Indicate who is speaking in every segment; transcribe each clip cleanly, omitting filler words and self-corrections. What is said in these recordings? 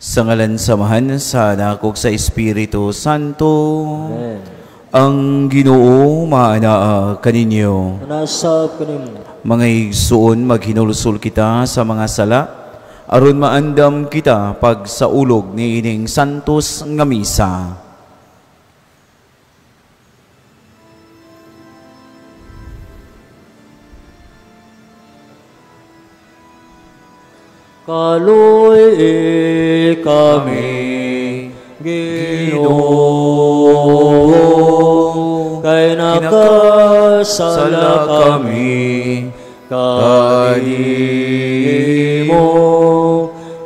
Speaker 1: Sa ngalan sa Amahan, sa Anak ug sa Espiritu Santo.
Speaker 2: Amen.
Speaker 1: Ang Ginoo maanaa kaninyo.
Speaker 2: Manasab kanimo.
Speaker 1: Mga igsuon, maghinulsol kita sa mga sala aron maandam kita pag saulog niining santos nga misa.
Speaker 2: Kaluy kami, Ginoo, kay nakasala kami kanimo.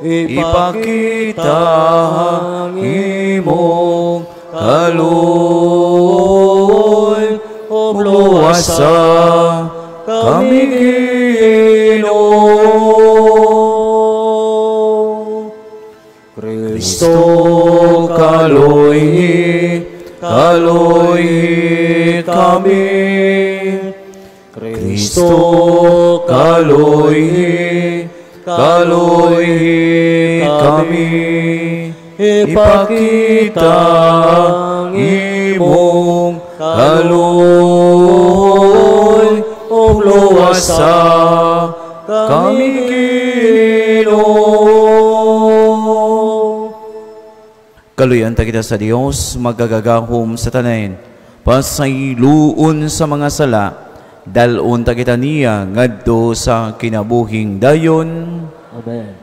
Speaker 2: Ipakita ang imong
Speaker 1: kaloy
Speaker 2: ug
Speaker 1: luwasa kami, Ginoo.
Speaker 2: Kristo,
Speaker 1: kaloy, kaloy kami.
Speaker 2: Kristo,
Speaker 1: kaloy, kaloy kami.
Speaker 2: Ipakita
Speaker 1: Ipakita
Speaker 2: ang
Speaker 1: imong
Speaker 2: kaloy
Speaker 1: kaloy
Speaker 2: ug
Speaker 1: luwasa
Speaker 2: luwasa
Speaker 1: kami, Ginoo. Kaluyan ta kita sa Dios, magagagahom sa tanan, pasayloon sa mga sala, dalon ta kita niya ngadto sa kinabuhing dayon.
Speaker 2: Amen.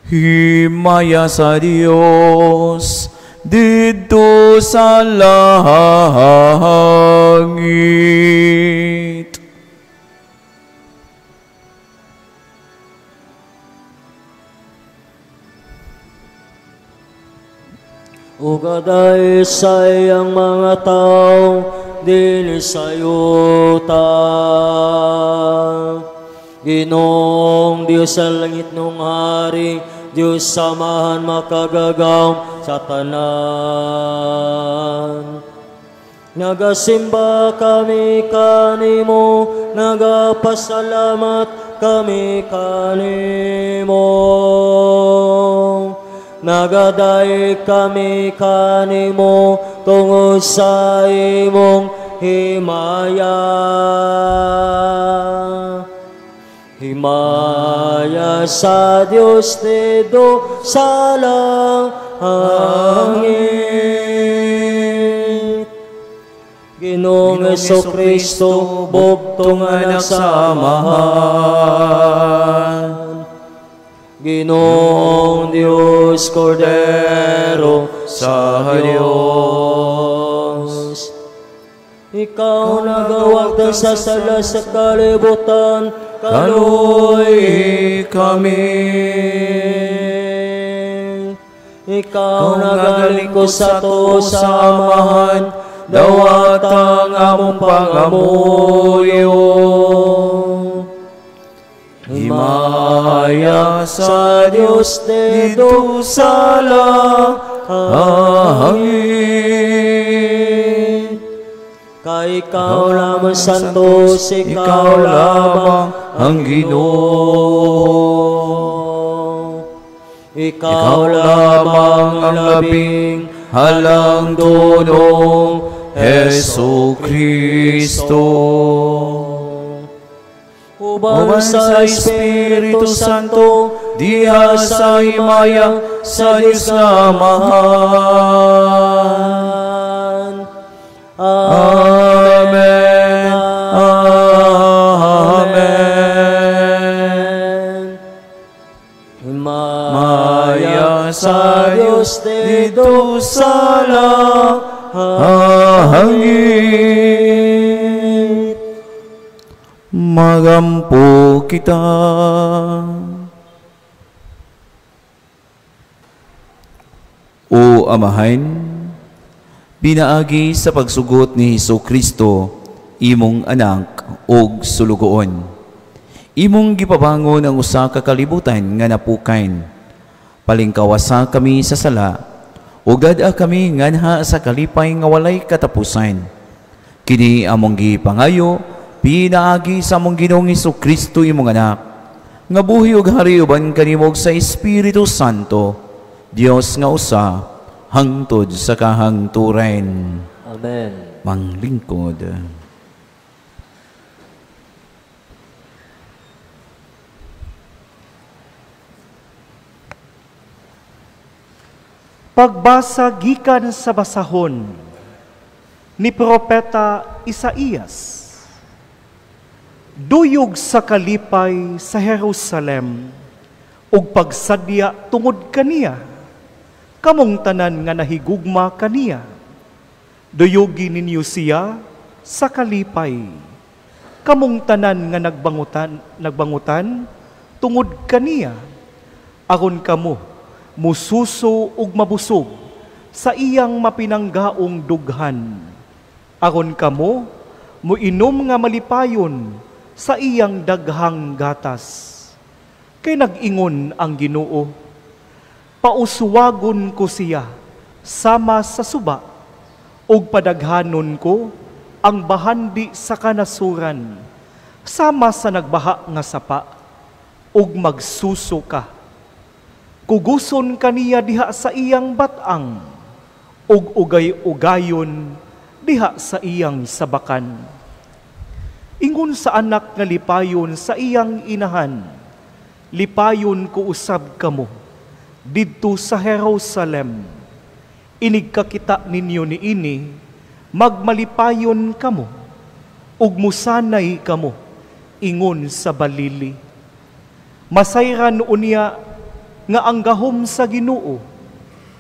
Speaker 1: Himaya sa Dios didto sa langit.
Speaker 2: Ug aday sa iyang mga tao dinhi sa yuta. Ginoong Dios sa langit nung hari, Dios samahan makagagahom sa tanan. Nagasimba kami kanimo, nagapasalamat kami kanimo. Nagadaig kami kanimo tungod sa imong himaya. Himaya sa Dios didto sa langit. Ginoong Hesukristo, bugtong anak sa Amahan. Ginoong Dios, Kordero
Speaker 1: sa
Speaker 2: Dios. Ikaw nagawagdan sa sala sa kalibutan,
Speaker 1: kaloy kami.
Speaker 2: Ikaw nagalingkod sa tuo sa Amahan,
Speaker 1: dawat ang among pangamuyo. Himaya sa Dios didto sa langit.
Speaker 2: Kay ikaw lamang santos,
Speaker 1: ikaw lamang ang Ginoo.
Speaker 2: Ikaw lamang ang labing
Speaker 1: halang dunong Hesu Kristo.
Speaker 2: Uban sa Espiritu Santo,
Speaker 1: diha sa himaya sa Dios nga Amahan. Amen. Amen.
Speaker 2: Himaya
Speaker 1: sa
Speaker 2: Dios
Speaker 1: didto sa langit. Magampo kita. O Amahan, pinaagi sa pagsugot ni Hesus Kristo, imong anak og sulugoon. Imong gipabangon ang usa ka kalibutan nga napukayn. Palingkawasa kami sa sala, ug dad-a kami nganha sa kalipay nga walay katapusan. Kini among gipangayo, pinaagi sa among Ginoong Hesus Kristo imong anak, nga buhi ug hari uban kanimo sa Espiritu Santo, Dios nga usa, hangtod sa kahangturan.
Speaker 2: Amen.
Speaker 1: Manglingkod.
Speaker 3: Pagbasa gikan sa basahon ni Propeta Isaías. Duyog sa kalipay sa Jerusalem ug pagsadya tungod kaniya, kamong tanan nga nahigugma kaniya. Duyugi ninyo siya sa kalipay, kamong tanan nga nagbangutan tungod kaniya, aron kamo mususo ug mabusog sa iyang mapinanggaong dughan, aron kamo muinom nga malipayon sa iyang daghang gatas. Kay nag-ingon ang Ginoo, pauswagon ko siya sama sa suba, ug padaghanon ko ang bahandi sa kanasuran sama sa nagbaha nga sapa, ug magsuso ka. Kuguson kaniya diha sa iyang batang, ug ugay-ugayon diha sa iyang sabakan. Ingon sa anak nga lipayon sa iyang inahan, lipayon ko usab kamo didto sa Jerusalem. Inig kakita ninyo niini, magmalipayon kamo, ug musanay kamo, ingon sa balili. Masayran unya nga ang gahom sa Ginoo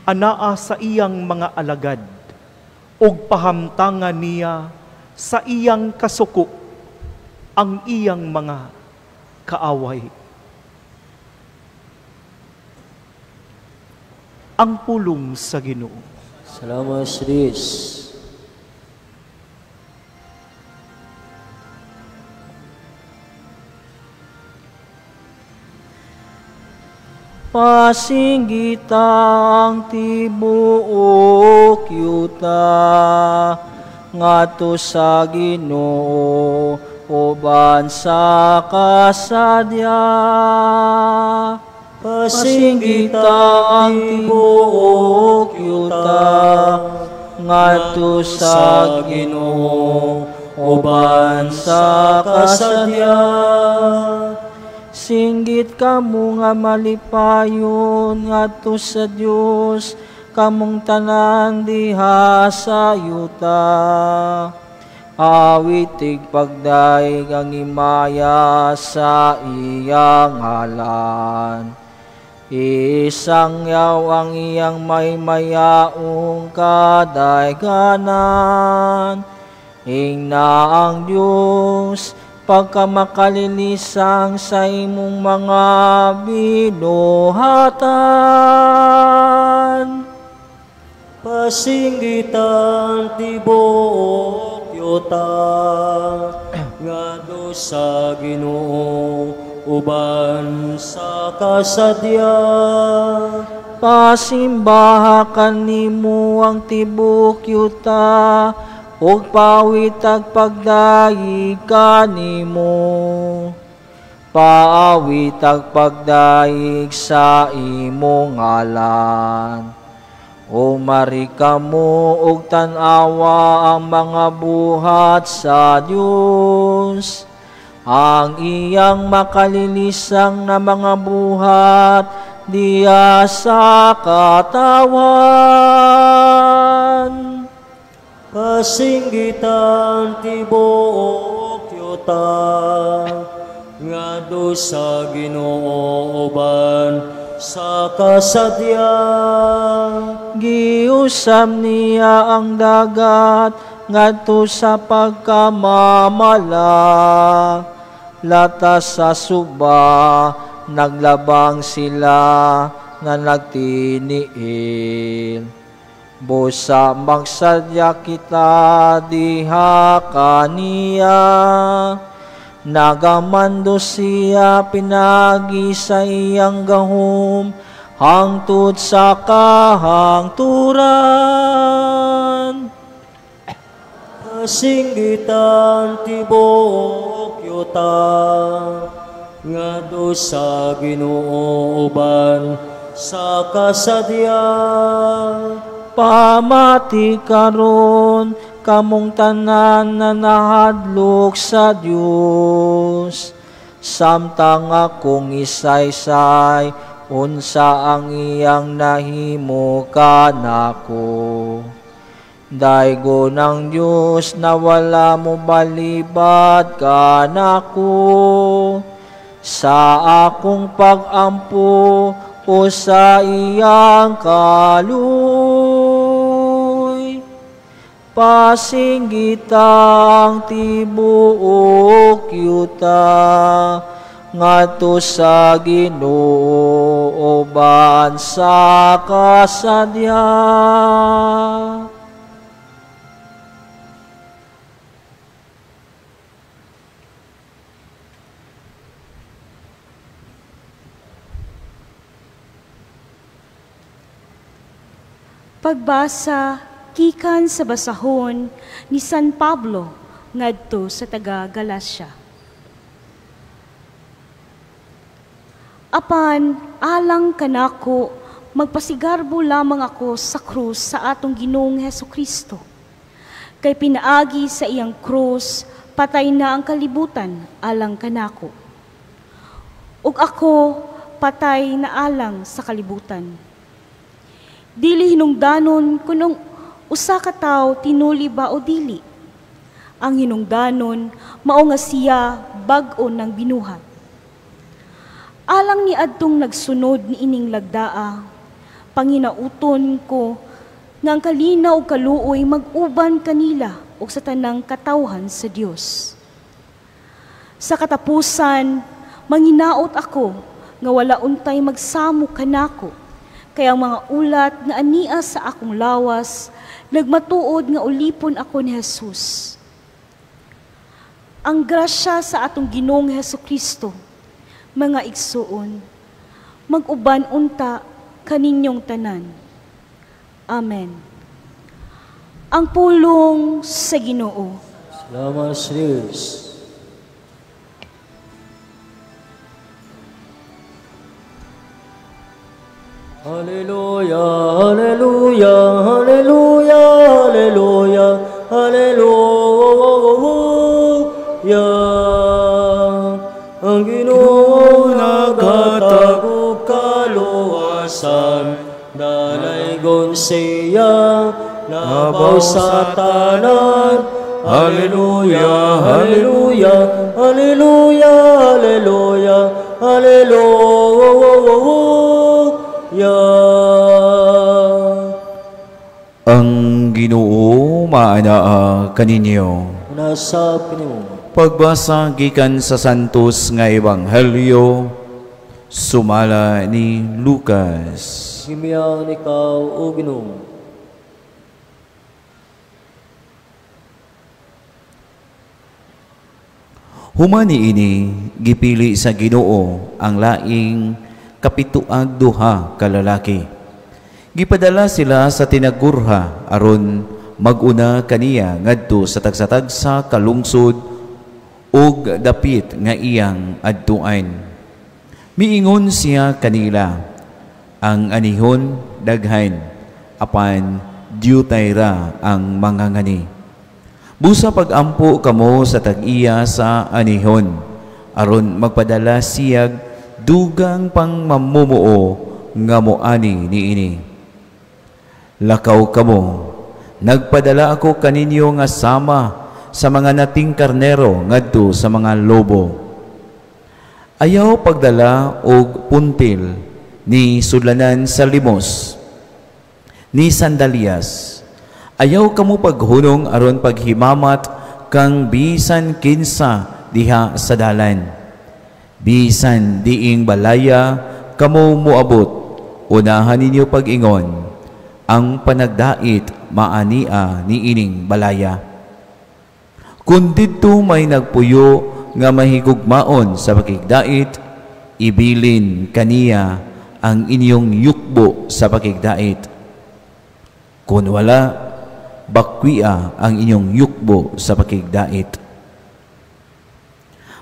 Speaker 3: anaa sa iyang mga alagad, ug pahamtangan niya sa iyang kasuko ang iyang mga kaaway. Ang pulong sa Ginoo.
Speaker 2: Salamat sa Diyos.
Speaker 4: Pasinggitang tibuok yuta ngadto sa Ginoo uban sa kasadya. Pasinggitang tibuok yuta ngadto sa Ginoo uban sa kasadya. Singgit kamo nga malipayon ngadto sa Dios, kamong tanan diha sa yuta. Awitig pagdaig ang himaya sa iyang ngalan. Isangyaw ang iyang maymayaong kadayganan. Ingna ang Dios pagkamakalilisang sa imong mga binuhatan.
Speaker 2: Pasinggitan tibuok yuta ngadto sa Ginoo uban sa kasadya.
Speaker 4: Pasimbaha kanimo ang tibuok yuta ug pawitag pagdayeg kanimo. Paawitag pagdayeg sa imong ngalan. O marikamo og tan-awa ang mga buhat sa Dios, ang iyang makalilisang na mga buhat diya sa katawan.
Speaker 2: Pasinggitan tibuok yuta ngadto sa Ginoo uban sa kasadya.
Speaker 4: Giusam niya ang dagat ngadto sa pagkamamala. Latas sa suba naglabang sila nga nagtiniil. Busa magsadya kita diha kaniya. Nagamando siya pinagi sa iyang gahom hangtod sa kahangturan.
Speaker 2: Pasinggitan tibuok yuta ngadto sa Ginoo uban sa kasadya.
Speaker 4: Pamati karon kamong tanan na nahadlok sa Dios, samtang akong isaysay unsa ang iyang nahimo kanako. Daygon ang Dios na wala mo balibad kanako sa akong pag-ampo o sa iyang kaluy. Pasinggitang tibuok yuta ngadto sa Ginoo uban sa kasadya.
Speaker 5: Pagbasa gikan sa basahon ni San Pablo ngadto sa taga Galacia. Apan alang kanako magpasigarbo lamang ako sa krus sa atong Ginoong Hesukristo. Kay pinaagi sa iyang krus patay na ang kalibutan alang kanako. Ug ako patay na alang sa kalibutan. Dili hinungdanon kunong usa ka tawo tinuli ba o dili. Ang hinungdanon mao nga siya bag-o ng binuhat. Alang ni adtong nagsunod ni ining lagdaa, panginauton ko nga ang kalinaw ug kaluoy mag-uban kanila ug sa tanang katawhan sa Dios. Sa katapusan, manginaot ako nga wala untay magsamo kanako, kaya ang mga ulat nga ania sa akong lawas, nagmatuod nga ulipon ako ni Jesus. Ang grasya sa atong Ginoong Hesukristo, mga igsuon, mag-uban unta kaninyong tanan. Amen. Ang pulong sa Ginoo.
Speaker 2: Salamat sa Diyos. Hallelujah, hallelujah, hallelujah, hallelujah, hallelujah. Ang Ginoo naghatag og kaluwasan, dalaygon siya labaw sa tanan. Hallelujah, hallelujah, hallelujah, hallelujah, hallelujah.
Speaker 1: Ang Ginoo maanaa kaninyo.
Speaker 2: Nasa pinimo.
Speaker 1: Pagbasa gikan sa Santos nga Ebanghelyo sumala ni Lucas.
Speaker 2: Himiyang ikaw o Ginoo.
Speaker 1: Human niini gipili sa Ginoo ang laing 72 ka lalaki. Gipadala sila sa tinagurha aron maguna kaniya ngadto sa tagsa-tagsa kalungsod ug dapit nga iyang adtuan. Miingon siya kanila, ang anihon daghan, apan diyutay ra ang mangangani. Busa pagampo kamo sa tag-iya sa anihon, aron magpadala siyag dugang pang mamumuo nga moani niini. Lakaw kamo, nagpadala ako kaninyo nga sama sa mga nating karnero ngadto sa mga lobo. Ayaw pagdala og puntil ni sudlanan sa limos, ni sandalyas. Ayaw kamo paghunong aron paghimamat kang bisan kinsa diha sa dalan. Bisan diing balaya kamo moabot, unahan ninyo pag-ingon, ang panagdait maania niining balaya. Kung didto may nagpuyo nga mahigugmaon sa pakigdait, ibilin kaniya ang inyong yukbo sa pakigdait. Kung wala, bakwia ang inyong yukbo sa pakigdait.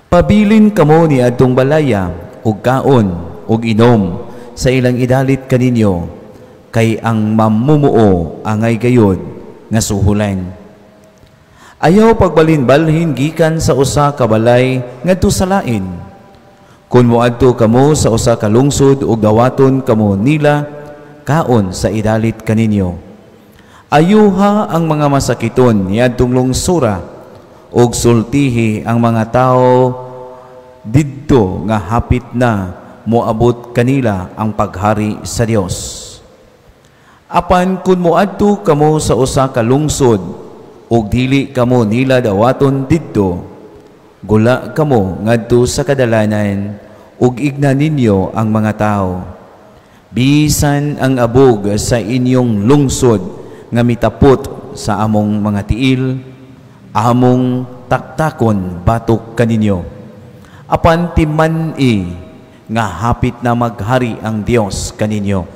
Speaker 1: Pabilin kamo ni adtong balaya og kaon og inom sa ilang idalit kaninyo, kay ang mamumuo angay gayod nga suhulan. Ayaw pagbalhin-balhin gikan sa usa ka balay ngadto sa lain. Kun moadto kamo sa usa ka lungsod ug dawaton kamo nila, kaon sa idalit kaninyo. Ayuha ang mga masakiton niadtong lungsura ug sultihi ang mga tawo didto nga hapit na moabot kanila ang paghari sa Dios. Apan kun moadto kamo sa usa ka lungsod ug dili kamo nila dawaton didto, gula kamo ngadto sa kadalanan ug igna ninyo ang mga tawo. Bisan ang abog sa inyong lungsod nga mitapot sa among mga tiil, among taktakon batok kaninyo. Apan timan-i nga hapit na maghari ang Dios kaninyo.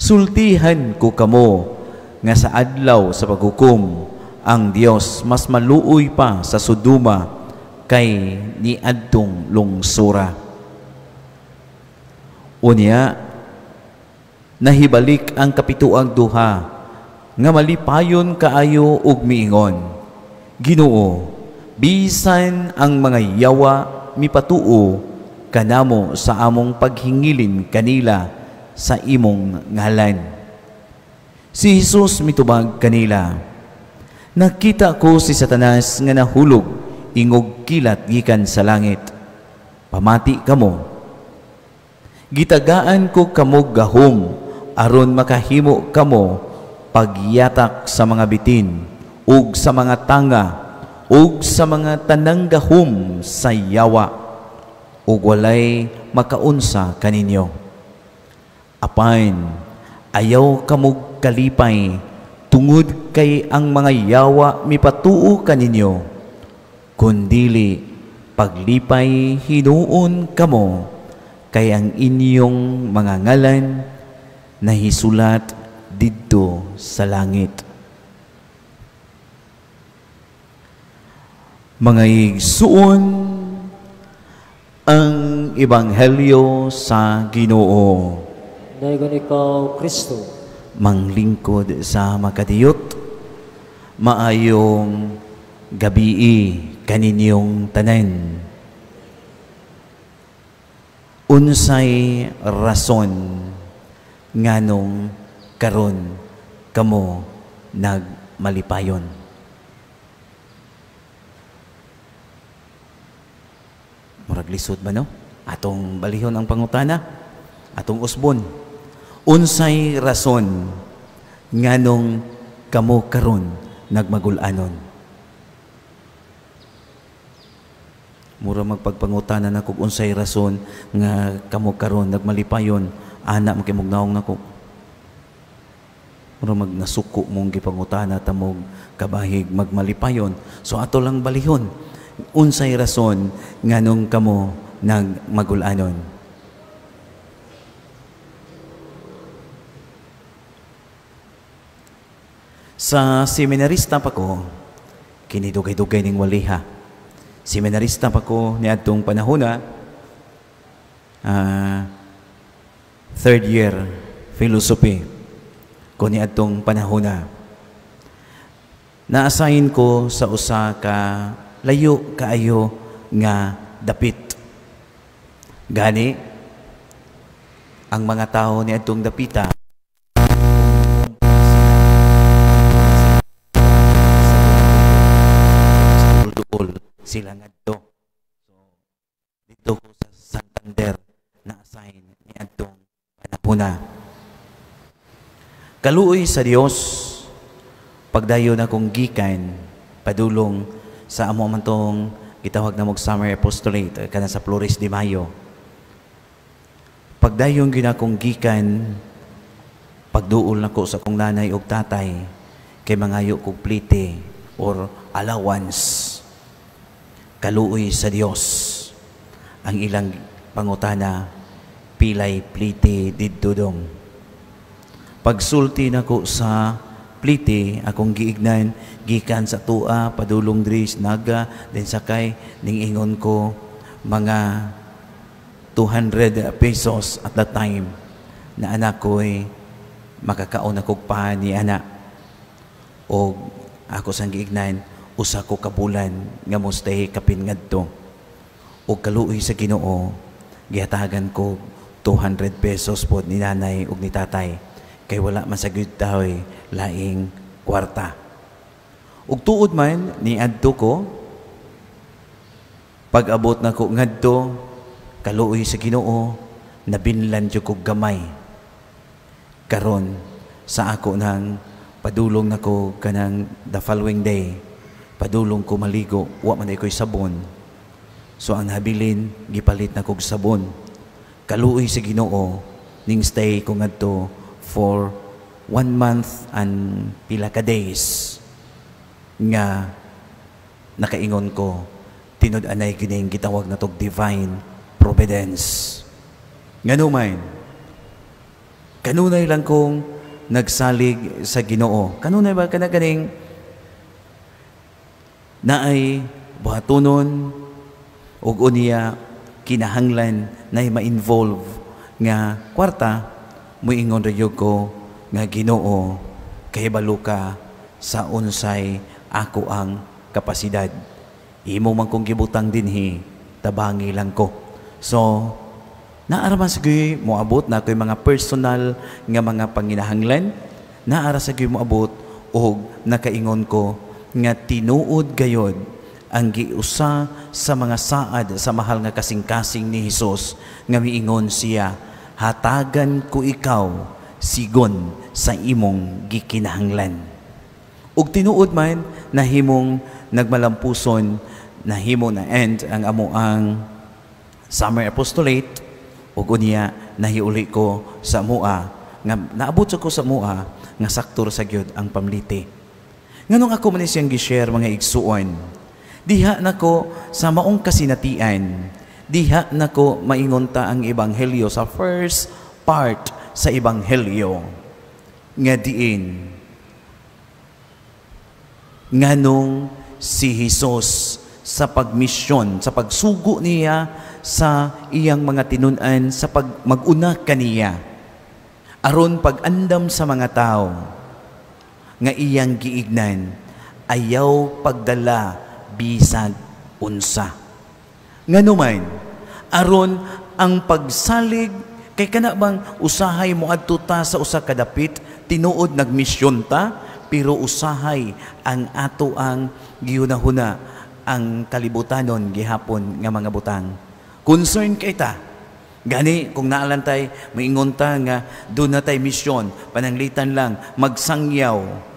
Speaker 1: Sultihan ko kamo nga sa adlaw sa paghukom ang Dios mas maluoy pa sa Sodoma kay niadtong lungsura. Unya, nahibalik ang kapituang duha nga malipayon kaayo ug miingon, Ginoo, bisan ang mga yawa mipatuo kanamo sa among paghingilin kanila sa imong ngalan. Si Jesus mitubag kanila, nakita ko si Satanas nga nahulog ingog kilat gikan sa langit. Pamati kamo. Gitagaan ko kamo gahom aron makahimo kamo pagyatak sa mga bitin ug sa mga tanga ug sa mga tanang gahom sa yawa, ug walay makaunsa kaninyo. Apan ayaw kamo kalipay tungod kay ang mga yawa mipatuo kaninyo, kundili paglipay hinuon kamo kay ang inyong mga ngalan nahisulat didto sa langit. Mga igsuon, ang Ebanghelyo sa Ginoo.
Speaker 2: Dayon ikaw, Kristo.
Speaker 1: Manglingkod sa makadiyot, maayong gabii kaninyong tanan. Unsay rason nganong karon kamo nagmalipayon? Murag lisod ba, no? Atong balihon ang pangutana, atong usbon. Unsay rason nganong kamo karon nagmagul-anon? Mura magpagpangutana na kung unsay rason nga kamo karon nagmalipayon, ana makimugnaong nako. Mura magnasuko mong gipangutana tamog kabahig magmalipayon. So ato lang balihon, unsay rason nganong kamo nagmagul-anon? Sa seminarista pa ko, kinidugay-dugay ning waliha. Seminarista pa ko niadtong panahona, third year philosophy ko niadtong panahona. Na-assign ko sa usa ka layo kaayo nga dapit. Gani ang mga tao niadtong dapita sila ngadto. So dito ko sa Santander na assign niadtong panahona. Kaluoy sa Dios, pagdayon akong gikan padulong sa amo man tong gitawag na mog summer apostolate kana sa Flores de Mayo. Pagdayon gyud akong gikan, pagduol nako sa akong nanay ug tatay kay mangayo kog plite or allowance. Kaluoy sa Dios ang ilang pangutana, pilay plite didto dong. Pagsulti nako sa plite akong giignan gikan sa tua padulong diri Naga, then sakay ning ingon ko mga 200 pesos at that time na anak ko'y makakaon na kog pa ni ana. O ako sang giignan, usa ko ka bulan nga mo stay kapin ngadto. O kaluoy sa Ginoo, gihatagan ko 200 pesos pod ni nanay ug ni tatay kay wala man sa gyud taoy laing kwarta. Ug tuod man niadto ko, pag-abot na ko ngadto, kaluoy sa Ginoo, nabinlan jud kog gamay. Karon sa ako nang padulong nako kanang the following day, padulong ko maligo, wa man ko'y sabon. So ang habilin, gipalit na kog sabon. Kaluoy sa Ginoo, ning stay ko ngadto for 1 month and pila ka days nga nakaingon ko, tinud-anay kining gitawag na tog divine providence. Ngano man, kanunay lang kong nagsalig sa Ginoo. Kanunay ba kana ganing naay buhatonon ug unya kinahanglan nay ma-involve nga kwarta, muingon ra gyud ko nga Ginoo, kahibalo ka sa unsay ako ang kapasidad. Imo man kong gibutang dinhi, tabangi lang ko. So, naara man sa gyud moabot na ako'y mga personal nga mga panginahanglan, naara sa gyud moabot og nakaingon ko nga tinuod gayod ang giusa sa mga saad sa mahal nga kasing-kasing ni Hesus nga miingon siya, hatagan ko ikaw sigon sa imong gikinahanglan. Ug tinuod man nahimong nagmalampuson, nahimo na end ang amo ang summer apostolate, ug unya nahiuli ko sa mua nga naabot sa ko sa mua nga sakto sa gyud ang pamliti. Nganong ako man siyang gi-share mga igsuon, diha nako sa maong kasinatian, diha nako maingon ta ang ebanghelyo sa first part sa ebanghelyo nga diin nganong si Hesus sa pagmisyon, sa pagsugo niya sa iyang mga tinun-an, sa pag mag-una kaniya aron pag-andam sa mga tao nga iyang giignan, ayaw pagdala bisag unsa. Nganuman aron ang pagsalig kay kana bang usahay moadto ta sa usa ka dapit, tinuod nagmisyon ta, pero usahay ang ato ang gihunahuna ang kalibutanon gihapon nga mga butang. Concern kay ta. Gani kung naalantay maingon ta nga doon na tay misyon, pananglitan lang magsangyaw.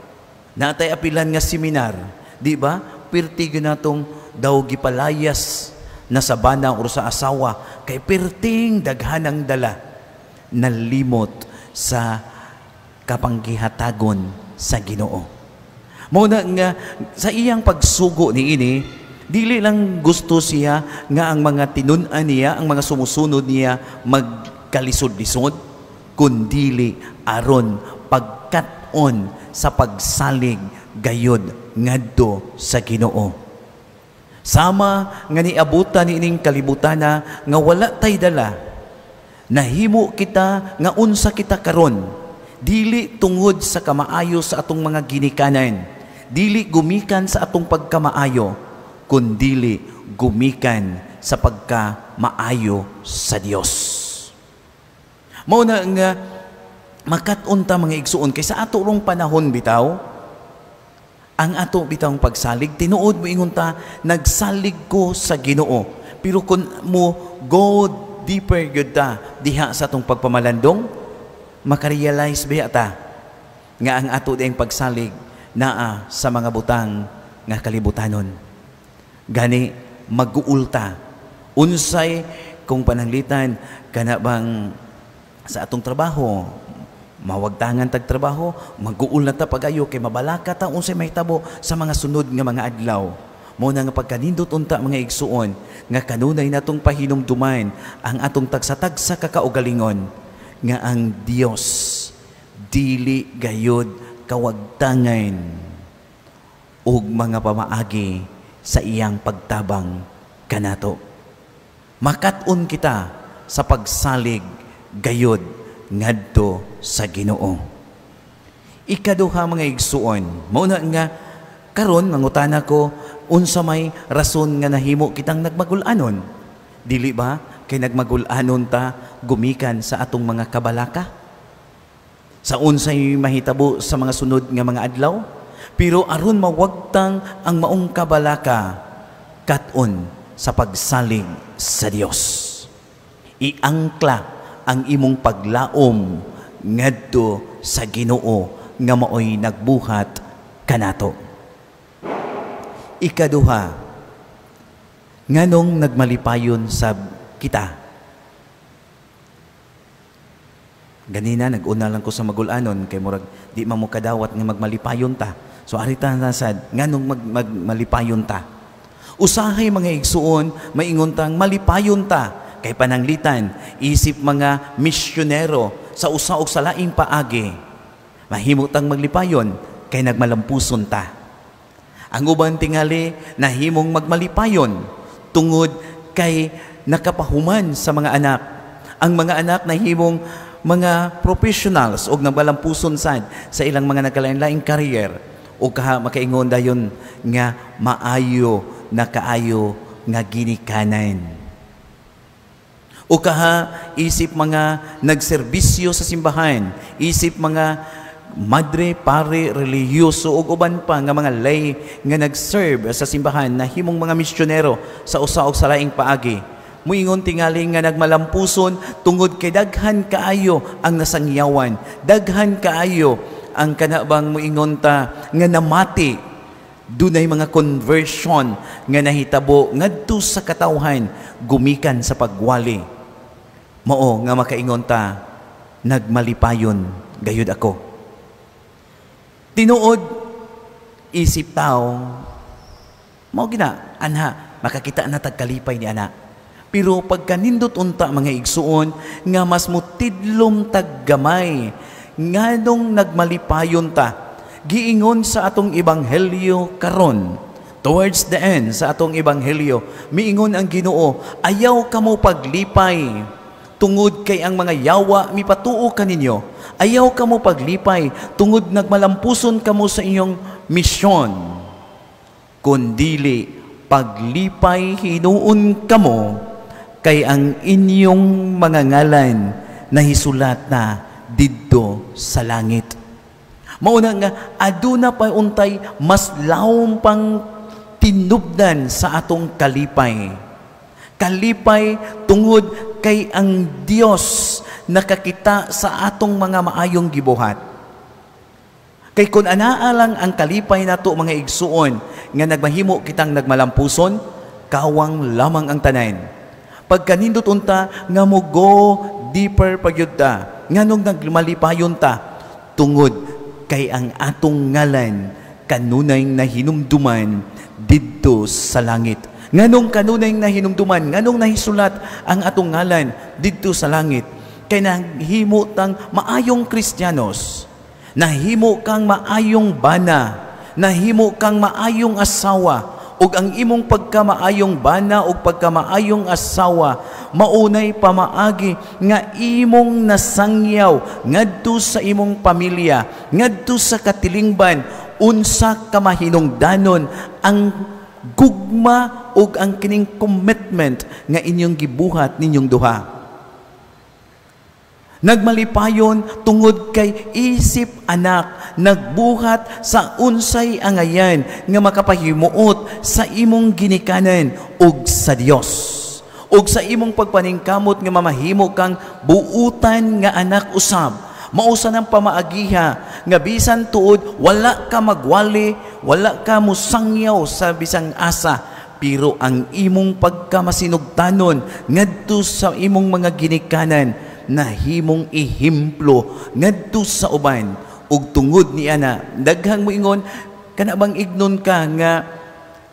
Speaker 1: Natay apilan nga seminar, di ba? Pirti gyud natong daw gipalayas na sa bana or sa asawa kay pirting daghanang dala, nalimot sa kapanggihatagon sa Ginoo. Mao na nga sa iyang pagsugo niini, dili lang gusto siya nga ang mga tinun-an niya, ang mga sumusunod niya magkalisod-lisod, kundili aron pagkat-on sa pagsalig gayod ngadto sa Ginoo. Sama nga niabutan niining kalibutana nga wala tay dala, nahimo kita nga unsa kita karon, dili tungod sa kamaayo sa atong mga ginikanan, dili gumikan sa atong pagkamaayo, kundili gumikan sa pagkamaayo sa Dios. Mao na nga makat-on ta mga igsuon kay sa ato rong panahon bitaw, ang ato bitawng pagsalig, tinuod mo ingon ta, nagsalig ko sa Ginoo. Pero kung mo go deeper gyud ta diha sa atong pagpamalandong, makarealize biya ta nga ang ato diyang pagsalig naa sa mga butang nga kalibutanon. Gani mag-uulta. Unsay kung pananglitan kana bang sa atong trabaho, mawagtangan tag trabaho, mag-uul na ta pagayo kay mabalaka ta unsay mahitabo sa mga sunod nga mga adlaw. Mao na nga pagkanindot unta mga igsuon nga kanunay natong pahinumduman ang atong tagsa-tagsa kakaugalingon nga ang Dios dili gayod kawagtangan ug mga pamaagi sa iyang pagtabang kanato. Makat-on kita sa pagsalig gayod ngadto sa Ginoo. Ikaduha, mga igsuon, mao na nga karon mangutana ko, unsa may rason nga nahimo kitang nagmagul-anon? Dili ba kay nagmagul-anon ta gumikan sa atong mga kabalaka? Sa unsay mahitabo sa mga sunod nga mga adlaw? Pero aron mawagtang ang maong kabalaka, kat-on sa pagsalig sa Dios. Iangkla ang imong paglaom ngadto sa Ginoo nga maoy nagbuhat kanato. Ikaduha, nganong nagmalipayon sab kita? Ganina nag-una lang ko sa magul-anon kay murag di man mo kadawat nga magmalipayon ta. So arita na sad nganong magmalipayon ta. Usahay, mga igsuon, maingon tang malipayon ta kay pananglitan isip mga misyonero sa usa og sa laing paagi. Mahimo tang maglipayon kay nagmalampuson ta. Ang uban tingali nahimong magmalipayon tungod kay nakapahuman sa mga anak. Ang mga anak nahimong mga professionals og nagmalampuson sad sa ilang mga nagkalain-laing career o kaha makaingon dayon nga maayo na kaayo nga ginikanan. O kaha isip mga nagserbisyo sa simbahan, isip mga madre, pare, relihiyoso ug uban pa nga mga lay nga nagserve sa simbahan nahimong mga misyonero sa usa og sa laing paagi. Muingon tingali nga nagmalampuson tungod kay daghan kaayo ang nasangyawan, daghan kaayo ang kanabang muingon ta nga namati. Dunay mga conversion nga nahitabo ngadto sa katawhan gumikan sa pagwali. Mao nga makaingon ta, nagmalipayon gayud ako. Tinuod isip tao, mao gina anha makakita na tag kalipay ni ana. Pero pagkanindot unta, mga igsuon, nga mas mutidlom tag gamay nganong nagmalipayon ta. Giingon sa atong ebanghelyo karon, towards the end sa atong ebanghelyo, miingon ang Ginoo, ayaw kamo paglipay tungod kay ang mga yawa mipatuo kaninyo. Ayaw kamo paglipay tungod nagmalampuson kamo sa inyong misyon. Kundili paglipay hinuon kamo kay ang inyong mga ngalan nahisulat na didto sa langit. Mauna nga aduna pa untay mas lawom pang tinubdan sa atong kalipay. Kalipay tungod kay ang Dios nakakita sa atong mga maayong gibuhat. Kay kun anaa lang ang kalipay nato, mga igsuon, nga nagmahimo kitang nagmalampuson, kawang lamang ang tanan. Pagkanindot unta nga mo go deeper pagyud ta, nganong nagmalipayon ta tungod kay ang atong ngalan kanunay nahinumduman didto sa langit. Nganong kanunay nahinumduman, nganong nahisulat ang atong ngalan didto sa langit? Kay nahimo tang maayong Kristiyanos, nahimo kang maayong bana, nahimo kang maayong asawa, ug ang imong pagkamaayong bana ug pagkamaayong asawa maunay pamaagi nga imong nasangyaw ngadto sa imong pamilya, ngadto sa katilingban, unsa ka mahinungdanon ang gugma ug ang kining commitment nga inyong gibuhat ninyong duha. Nagmalipayon tungod kay isip anak, nagbuhat sa unsay angayan nga makapahimuot sa imong ginikanan ug sa Dios. Ug sa imong pagpaningkamot nga mamahimo kang buutan nga anak usab. Mausa ng pamaagiha nga bisan tuod wala ka magwali, wala ka musangyaw sa bisang asa, pero ang imong pagkamasinugtanon ngadto sa imong mga ginikanan nahimong ehemplo ngadto sa uban. Ug tungod ni ana, daghang moingon kana bang ignon ka nga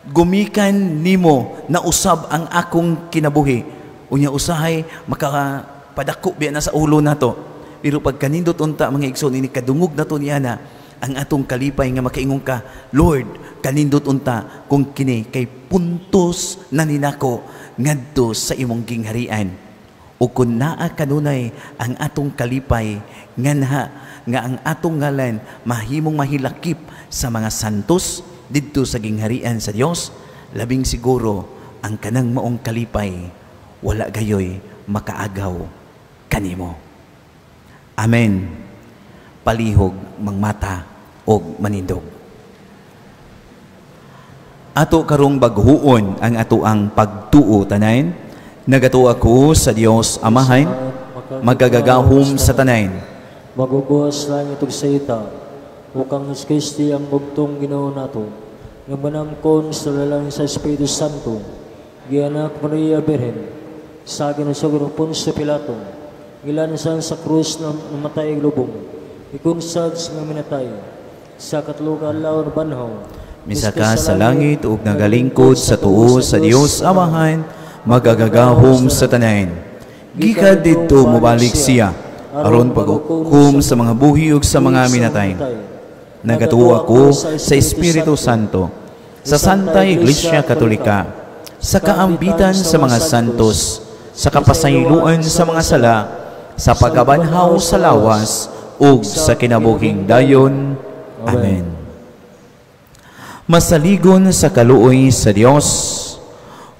Speaker 1: gumikan nimo na usab ang akong kinabuhi. Unya usahay makapadako biya na sa ulo nato. Pero pagkanindot unta, mga igsoon, ini kadungog nato ni ana ang atong kalipay nga makaingon ka, Lord, kanindot unta kung kini kay puntos na ninako ngadto sa imong gingharian. O kung naa kanunay ang atong kalipay nganha nga ang atong ngalan mahimong mahilakip sa mga santos didto sa gingharian sa Dios, labing siguro ang kanang maong kalipay wala gayoy makaagaw kanimo. Amen. Palihog mangmata og manindog. Ato karong baghuon ang ato ang pagtuo tanan. Nagatuo ako sa Dios Amahan, magagagahom sa tanan.
Speaker 2: Magugos langit ug sayta, ug kang Hesus Kristo ang bugtong Ginoo nato, nga manamkon sa lalang sa Espiritu Santo, gianak Maria Birhen, sa ginusog Poncio Pilato, gilansan sa krus na namatay lubong, ikunsad sa nga minatay, sa katlo ka adlaw banhaw.
Speaker 1: Misaka sa langit ug nagalingkod sa tuo sa Dios Amahan, magagagahom sa tanan. Gikan didto mobalik siya aron paghukom sa mga buhi ug sa mga minatay. Nagatuo ako sa Espiritu Santo, sa Santa Iglesia Katolika, sa kaambitan sa mga santos, sa kapasayloan sa mga sala, sa pagkabanhaw sa lawas ug sa kinabuhing dayon. Amen. Masaligon sa kaluoy sa Dios,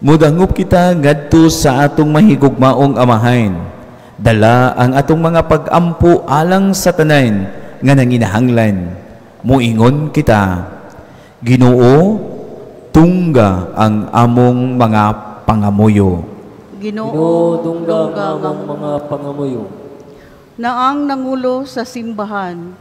Speaker 1: mudangop kita ngadto sa atong mahigugmaong Amahan. Dala ang atong mga pag-ampo alang sa tanan nga nanginahanglan. Muingon kita, Ginoo, tungga ang among mga pangamuyo.
Speaker 2: Ginoo, tungga ang among mga pangamuyo.
Speaker 6: Na ang nangulo sa simbahan,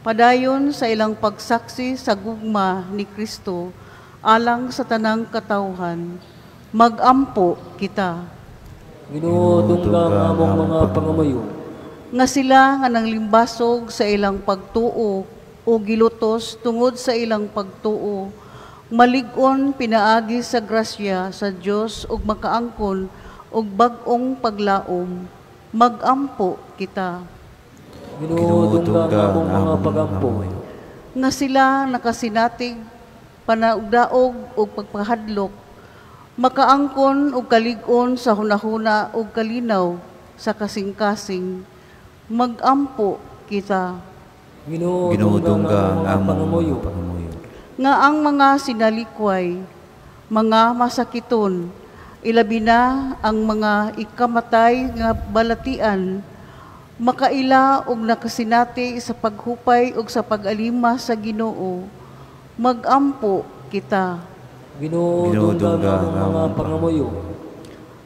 Speaker 6: padayon sa ilang pagsaksi sa gugma ni Kristo alang sa tanang katawhan, magampo kita.
Speaker 2: Ginoo, tungga ang among mga pangamuyo.
Speaker 6: Nga sila nga nanglimbasog sa ilang pagtuo o gilutos tungod sa ilang pagtuo, malig-on pinaagi sa grasya sa Dios ug makaangkon og bag-ong paglaom, magampo kita.
Speaker 2: Ginoo, tungga ang among mga pagampo.
Speaker 6: Nga sila nakasinatig panaugdaog ug pagpahadlok, makaangkon og kalig-on sa hunahuna ug kalinaw sa kasing-kasing, magampo kita.
Speaker 2: Ginoo, tungga ang among mga pangamuyo.
Speaker 6: Nga ang mga sinalikway, mga masakiton, ilabi na ang mga ikamatay nga balatian, makaila og nakasinati sa paghupay og sa pag-alima sa Ginoo, magampo kita.
Speaker 2: Ginoo, tungga ang among mga pangamuyo.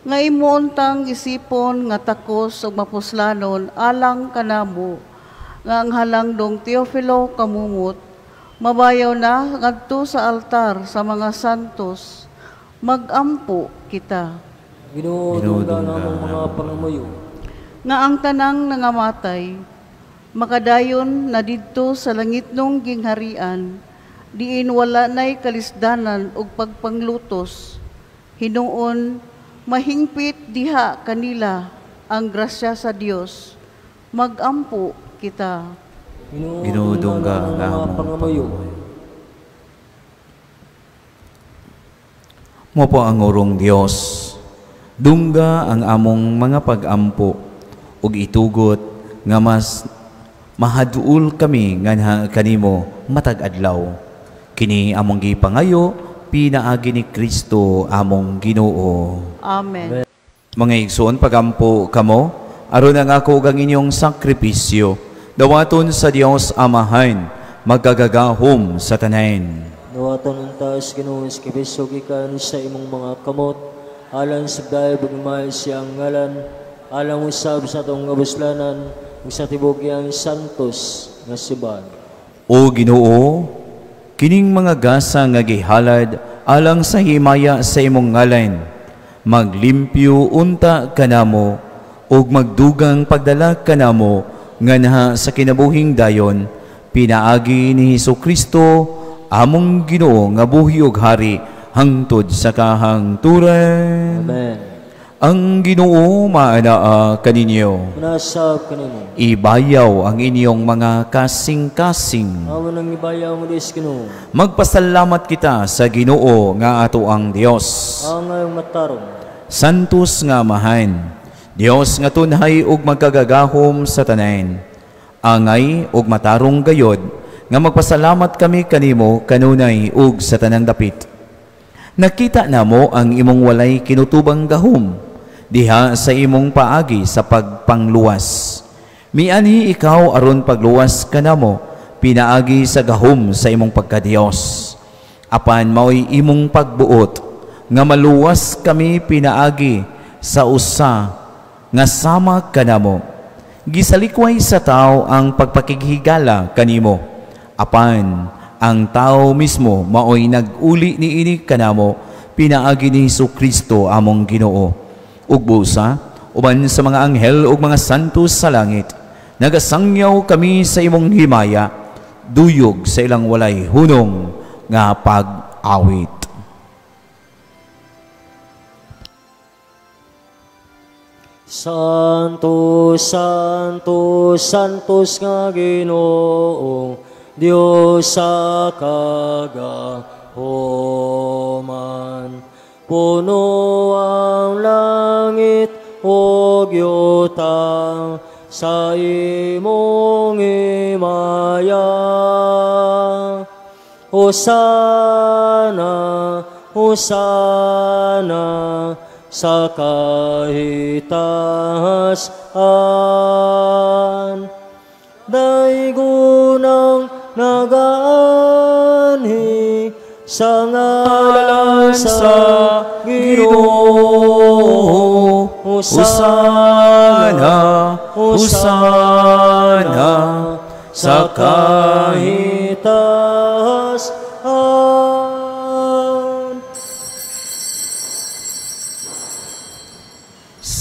Speaker 6: Nga imoontang isipon nga takos og mapuslanon alang kanamo, nga ang halangdong Teofilo kamumot, mabayaw na ngadto sa altar sa mga santos, magampo kita.
Speaker 2: Ginoo, tungga ang among mga pangamuyo.
Speaker 6: Nga ang tanang nangamatay, makadayon na didto sa langitnong gingharian, diin wala na'y kalisdanan og pagpanglutos. Hinuon, mahingpit diha kanila ang grasya sa Dios, magampo kita.
Speaker 1: Ginoo, tungga ang among pangamuyo. Mo po ang urong Dios, dungga ang among mga pag-ampo ug itugot nga mas mahaduol kami nganha kanimo matag adlaw. Kini among gipangayo pinaagi ni Kristo among Ginoo.
Speaker 6: Amen.
Speaker 1: Mga igsoon, pagampo kamo aron ang ako ug ang inyong sakripisyo dawaton sa Dios Amahan, magagagahom sa tanan.
Speaker 2: Dawaton ang taas Ginoo sakripisyo gikan sa imong mga kamot, alang sa dayeg ug siyang ngalan, alang usab sa atong kabuslanan ug sa tibuok iyang santos nga simbahan.
Speaker 1: O Ginoo, kining mga gasa nga gihalad alang sa himaya sa imong ngalan, maglimpyo unta kanamo ug magdugang pagdala kanamo nganha sa kinabuhing dayon, pinaagi ni Hesus Kristo among Ginoo nga buhi ug hari hangtod sa kahangturan.
Speaker 2: Amen.
Speaker 1: Ang Ginoo maanaa kaninyo.
Speaker 2: Manasab kanimo.
Speaker 1: Ibayaw ang inyong mga kasing-kasing.
Speaker 2: Amo nang ibayaw mo Dios Ginoo.
Speaker 1: Magpasalamat kita sa Ginoo nga ato ang Dios.
Speaker 2: Ang ngayong matarong.
Speaker 1: Santos nga Amahan, Dios nga tunhay ug magkagagahom sa tanan, angay ug matarong gayod nga magpasalamat kami kanimo kanunay ug sa tanang dapit. Nakita namo ang imong walay kinutubang gahom diha sa imong paagi sa pagpangluwas. Mianhi ikaw aron pagluwas kanamo pinaagi sa gahom sa imong pagkadiyos. Apan mao'y imong pagbuot nga maluwas kami pinaagi sa usa nga sama kanamo. Gisalikway sa tao ang pagpakighigala kanimo, apan ang tao mismo maoy nag-uli niini kanamo pinaagi ni Hesus Kristo among Ginoo. Ug busa uban sa mga anghel ug mga santos sa langit, nagasangyaw kami sa imong himaya, duyog sa ilang walay hunong nga pag-awit.
Speaker 2: Santo, Santo, Santos nga Ginoo, Dios sa kagahoman. Puno ang langit ug yuta sa imong himaya. Hosana, Hosana sa kahitasan. Daygunang nagaanhi sa ngalan sa Ginoo.
Speaker 1: Hosana, Hosana sa
Speaker 2: kahitasan.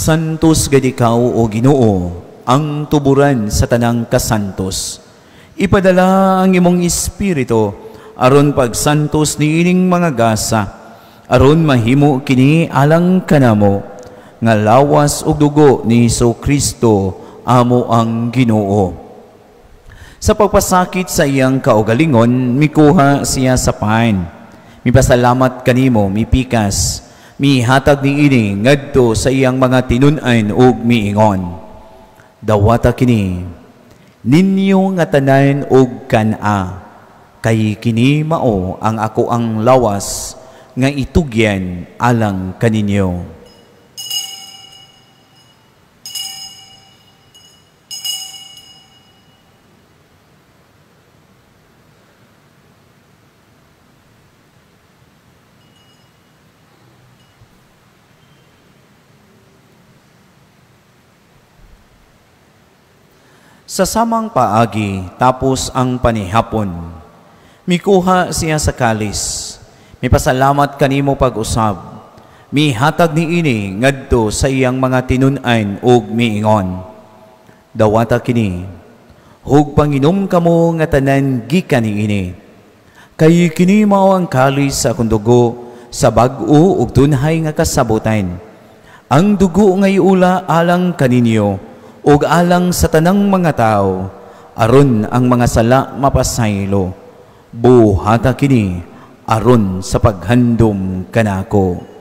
Speaker 1: Santos gid ikaw, o Ginoo, ang tuburan sa tanang kasantos. Ipadala ang imong espiritu aron pagsantos niining mga gasa, aron mahimo kini alang kanamo nga lawas ug dugo ni Jesu Kristo amo ang Ginoo. Sa pagpasakit sa iyang kaugalingon, mikuha siya sa pan. Mipasalamat kanimo, mipikas, mihatag niini ngadto sa iyang mga tinun-an ug miingon. Dawata kini ninyo nga tanan og kan-a, kay kini mao ang ako ang lawas nga itugyan alang kaninyo. Sa samang paagi, tapos ang panihapon, mikuha siya sa kalis, mipasalamat kanimo pag-usab, mihatag niini ngadto sa iyang mga tinun-an ug miingon. Dawata kini, hug panginom kamo nga tanan gikan niini. Kay kini mao ang kalis sa akong dugo sa bag-o ug tunhay nga kasabutan. Ang dugo nga iula alang kaninyo ug alang sa tanang mga tao, aron ang mga sala mapasaylo. Buhata kini aron sa paghandom kanako.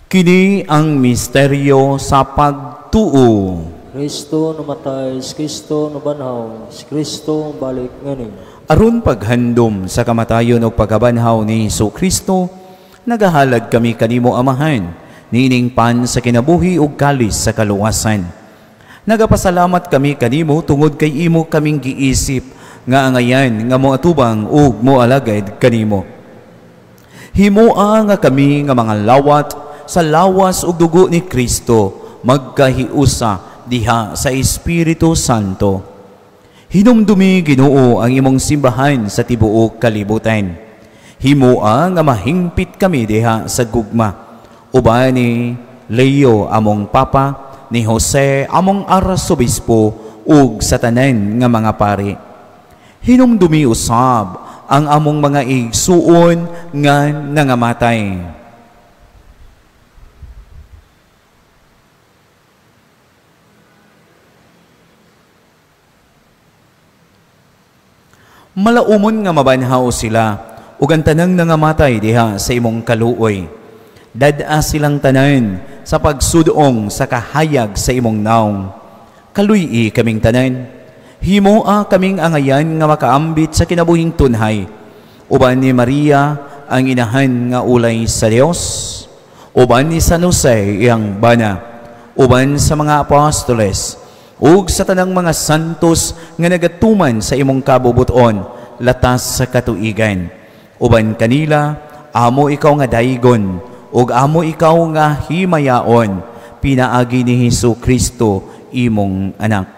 Speaker 1: Kini ang misteryo sa pagtuo.
Speaker 2: Kristo namatay, si Kristo nabanhaw, si Kristo balik nganin.
Speaker 1: Aron paghandom sa kamatayon ug pagkabanhaw ni Hesus Kristo, nagahalad kami kanimo Amahan, niining pan sa kinabuhi ug kalis sa kaluwasan. Nagapasalamat kami kanimo tungod kay imo kaming giisip nga angayan nga moatubang ug moalagad kanimo. Himoa nga kami nga mga lawat sa lawas ug dugo ni Kristo magkahiusa diha sa Espiritu Santo. Hinumdumi Ginoo ang imong simbahan sa tibuok kalibutan. Himoa nga mahingpit kami diha sa gugma. Uban ni Leo among Papa, ni Jose among Arsobispo ug sa tanan nga mga pari. Hinumdumi usab ang among mga igsuon nga nangamatay. Malaumon nga mabanhaw sila ug ang tanang nangamatay diha sa imong kaluoy. Dad-a silang tanan sa pagsudong sa kahayag sa imong naong. Kaluy-i kaming tanan. Himoa kaming angayan nga makaambit sa kinabuhing tunhay. Uban ni Maria ang inahan nga ulay sa Dios. Uban ni San Jose iyang bana. Uban sa mga apostoles ug sa tanang mga santos nga nagatuman sa imong kabubuton latas sa katuigan. Uban kanila amo ikaw nga daygon ug amo ikaw nga himayaon, pinaagi ni Hesus Kristo imong anak.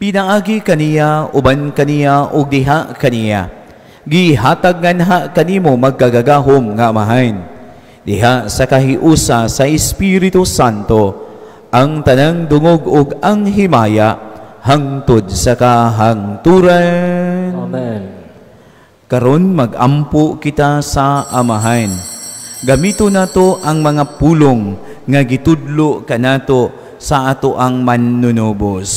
Speaker 1: Pinaagi kaniya, uban kaniya ug diha kaniya, gihatag nganha kanimo magkagagahom nga Amahan, diha sa kahiusa sa Espiritu Santo ang tanang dungog ug ang himaya hangtod sa kahangturan.
Speaker 2: Amen.
Speaker 1: Karon magampo kita sa Amahan. Gamito nato ang mga pulong nga gitudlo kanato sa ato ang manunubos.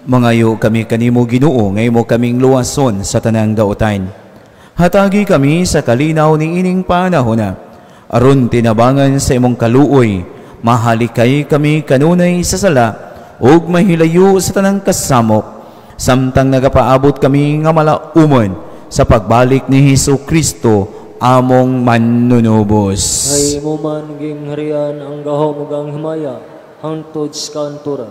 Speaker 1: Mangayo kami kanimo Ginoo nga imo kaming luwason sa tanang dautan. Hatagi kami sa kalinaw ni ining panahona, aron tinabangan sa imong kaluoy, mahalikay kami kanunay sa sala ug mahilayo sa tanang kasamok, samtang nagapaabot kami nga malaumon sa pagbalik ni Hesus Kristo among manunubos.
Speaker 2: Kay imo man gingharian ang gahom ug ang himaya hangtod sa kaanturan.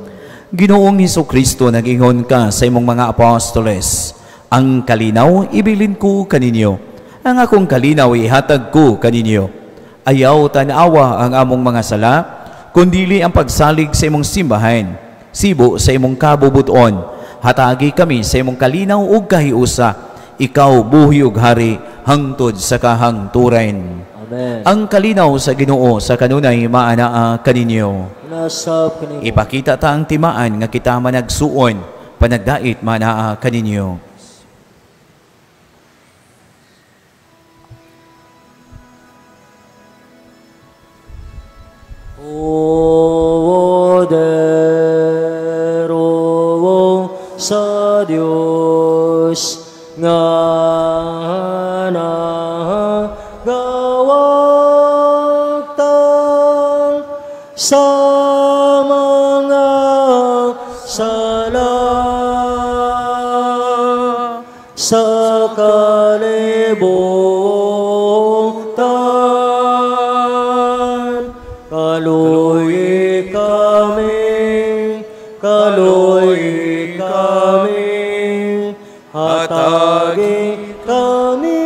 Speaker 1: Ginoong Hesus Kristo, nag-ingon ka sa imong mga apostoles, ang kalinaw ibilin ko kaninyo, ang akong kalinaw ihatag ko kaninyo. Ayaw tan-awa ang among mga sala, kundili ang pagsalig sa imong simbahan, sibo sa imong kabubuton. Hatagi kami sa imong kalinaw ug kahiusa, ikaw buhi ug hari hangtod sa kahangturan.
Speaker 2: Amen.
Speaker 1: Ang kalinaw sa Ginoo sa kanunay maanaa kaninyo.
Speaker 2: Nasab kaninyo.
Speaker 1: Ipakita ta ang timaan nga kita managsuon, panagdait maanaa kaninyo.
Speaker 2: O dero sa Dios nga nagawagtang sa mga sala sa kalibutan. Kaluoy kami, kaluoy kami, hatagi kami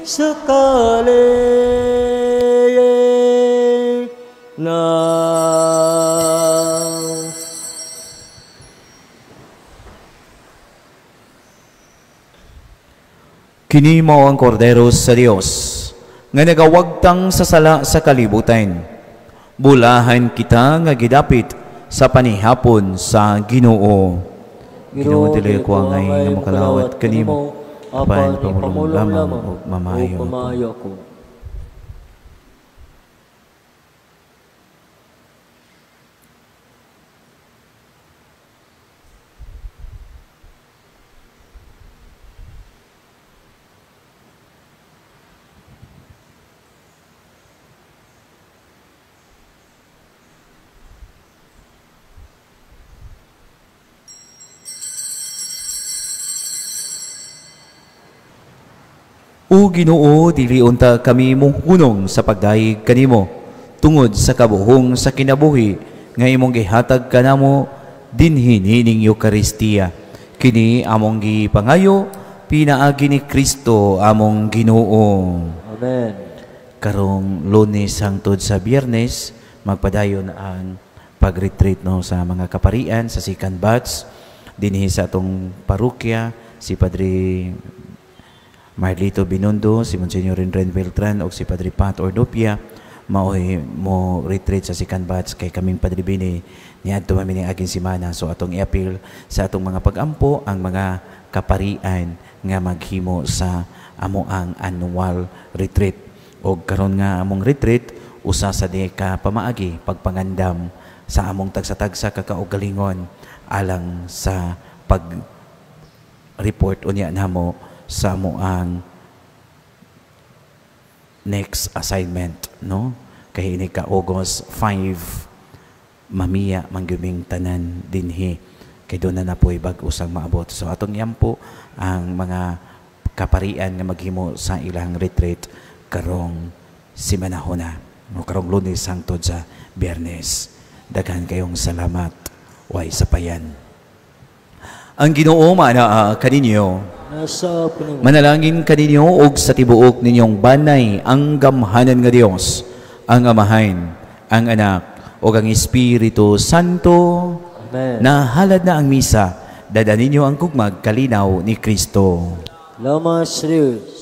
Speaker 2: sa kalinaw.
Speaker 1: Kini mao ang kordero sa Dios nga nagawagtang sa sala sa kalibutan. Bulahan kita nga gidapit sa panihapon sa Ginoo. Ginoo, dili ko angay nga makalawat kanimo, apan pamulong lamang ug mamayo ako. O Ginoo, dili unta kami muhunong sa pagdayeg kanimo tungod sa kabuhong sa kinabuhi nga imong gihatag kanamo dinhi nining Eukaristiya. Kini among gipangayo pinaagi ni Kristo among Ginoo.
Speaker 2: Amen.
Speaker 1: Karong Lunes hangtod sa Biyernes magpadayon ang pag-retreat no sa mga kaparian sa second batch dinhi sa atong parokya, si Padre Marlito Binondo, si Monsignor Renren Beltran o si Padre Pat Ordopia Maoy mo retreat sa second batch kay kaming Padre Bini niadto man mi aging semana. So atong i-appeal sa atong mga pag-ampo ang mga kaparian nga maghimo sa amo ang annual retreat. Og karon nga among retreat, usa sa di ka pamaagi pagpangandam sa among tagsa-tagsa ka kaugalingon alang sa pag report unya namo sa amo ang next assignment, no? Kay ini ka August 5, mamiya mangguming tanan dinhi kay doon na napoy bag-usang maabot. So atong iampo ang mga kaparian nga maghimo sa ilang retreat karong simanahona o karong Lunes hangtod sa Biyernes. Daghan kayong salamat. Way sapayan. Ang Ginoo maanaa kaninyo.
Speaker 2: Nasa pinang
Speaker 1: Manalangin kaninyo og sa tibuok ninyong banay ang gamhanan nga Dios, ang Amahan, ang Anak, ug ang Espiritu Santo.
Speaker 2: Amen.
Speaker 1: Nahalad na ang misa. Dada ninyo ang gugmag kalinaw ni Kristo.
Speaker 2: Salamat sa Diyos.